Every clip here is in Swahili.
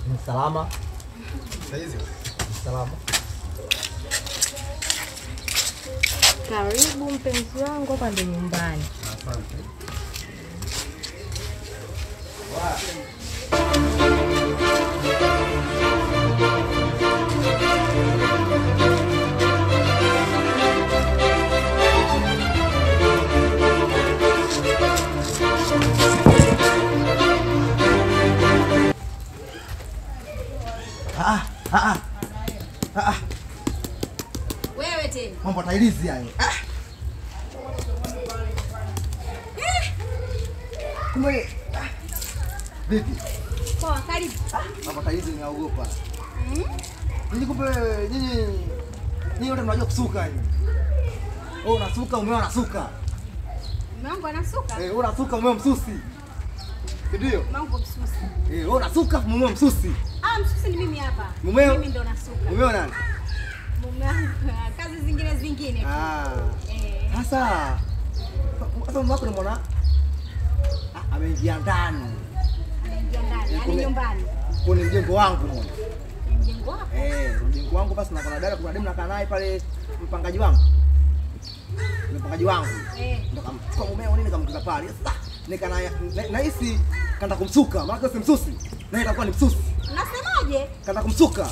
Ni salama. Saizi. Salama. Karibu mpenzi wangu, hapa ndio nyumbani. Asante. Wewe tena. Mambo tailizi hayo. Kumbe vipi? Poa, karibu. Mambo tailizi ninaogopa. Nyinyi kumbe nyinyi wote mnajua kusuka nyinyi. Wewe unasuka, umeo anasuka. Mume wangu anasuka? Eh, wewe unasuka, umeo msusi. Ndio? Mume wangu msusi. Eh, wewe unasuka, mumeo msusi. Ah, msusi ni mimi hapa. Mumeo? Mimi ndo nasuka. Mumeo nani? Mume wangu kazi zingine zingine tu. Eh. Sasa mume wako ni mwana ameingia ndani. Ameingia ndani, yaani nyumbani. Kuna mjengo wangu mmoja. Mjengo wako? Eh, mjengo wangu basi na kuna dada, kuna demu nakaa naye pale mpangaji wangu. Mpangaji wangu. Eh. Ndo kamchukua mumeo nini kamkuta pale. Sasa nika nahisi kanda kumsuka, maana si msusi. Na itakuwa ni msusi. Unasemaje? Kanda kumsuka.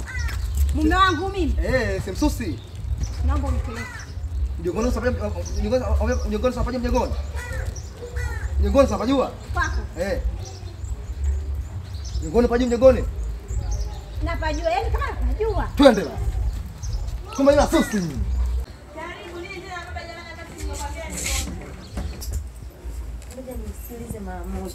Mume wangu mimi? Eh, si msusi. Naomba unipeleke. Mjengoni sasa mjengoni. Mjengoni sasa pajua? Kwako. Eh. Mjengoni pajua mjengoni? Napajua, yaani kama napajua. Twende basi. Kumbe ila susi. Karibu nini tena baba jamani hata nimekwambia ni. Ngoja nisikilize mara moja.